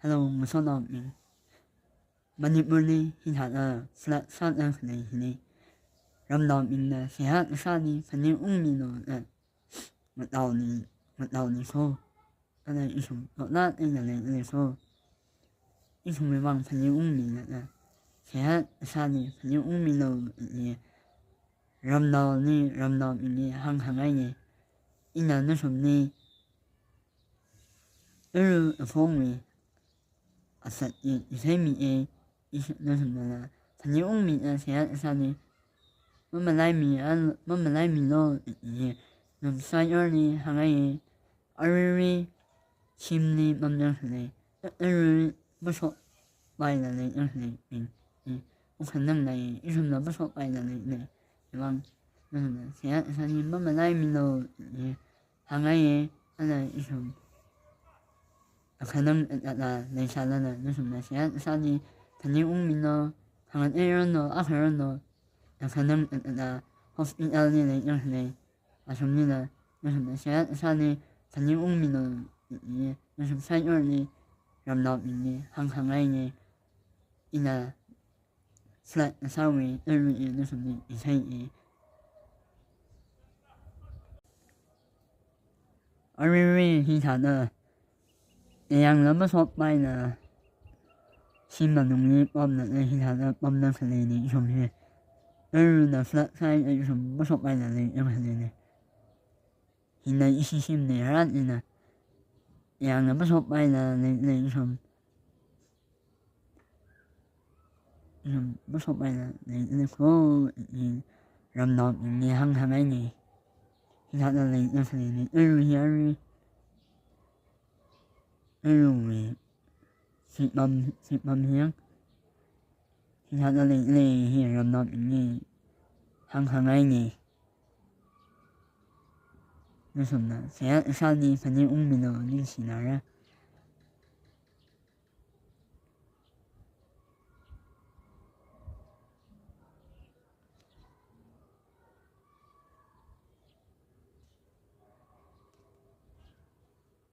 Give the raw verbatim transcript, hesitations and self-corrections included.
Hello, ngasotnaobing. Manipurli hithāda flood sāda khalei hili, ramnaobingna seihā kasāli phaningungmilu da ngataoli, ngataoli kho. Kala ithum totna eina leili kho. Ithumwui vang phaningungmilu da, seihā kasāli phaningungmilu da, ramnaoli, ramnaobingli hāngkhangaina. Ina nathumli Uru aphongwui asat i, i theimi e, i, nathumna phaningungmida seihā kasāli mamalaimi, mamalaimilu da, nathum saikorali hāngngai. Aruirui shimli mamnang khalei, aruirui mashokpaila leida khalei, i, i, ukhanang lei, ithumna mashokpaila leida khalei, i vang, nathumna seihā kasāli mamalaimilu da hāngngai. Kala ithum akhanang athada leisālala nathumna seihā kasāli phaningungmilu, khangateiranu, akharanu, akhanang athada hospitalli leida khalei athumlila nathumna seihā kasāli phaningungmilu da, nathum saikorali ramnaobingli hāngkhangaina. Ina flood kasāwui uru i nathumli i thei i. Aruirui hithāda, ayangla mashokpaila, shim manungli pamda hithāda pamda khaleina ithum hi. Uruna flood sāi, ithum mashokpaila leida khaleina. Hina ishi shimli ran ina, ayangla mashokpaila lei, lei ithum. Ithum mashokpaila leili kho, i, ramnaobingli hāngkhangaina. Hithāda leida khaleina, uru hi arui, uruwui sipam, sipam hi yang. Hithāda leili hi ramnaobingli hāngkhangaina. Nathumna seihā kasāli phaningungmilu, ningshinara.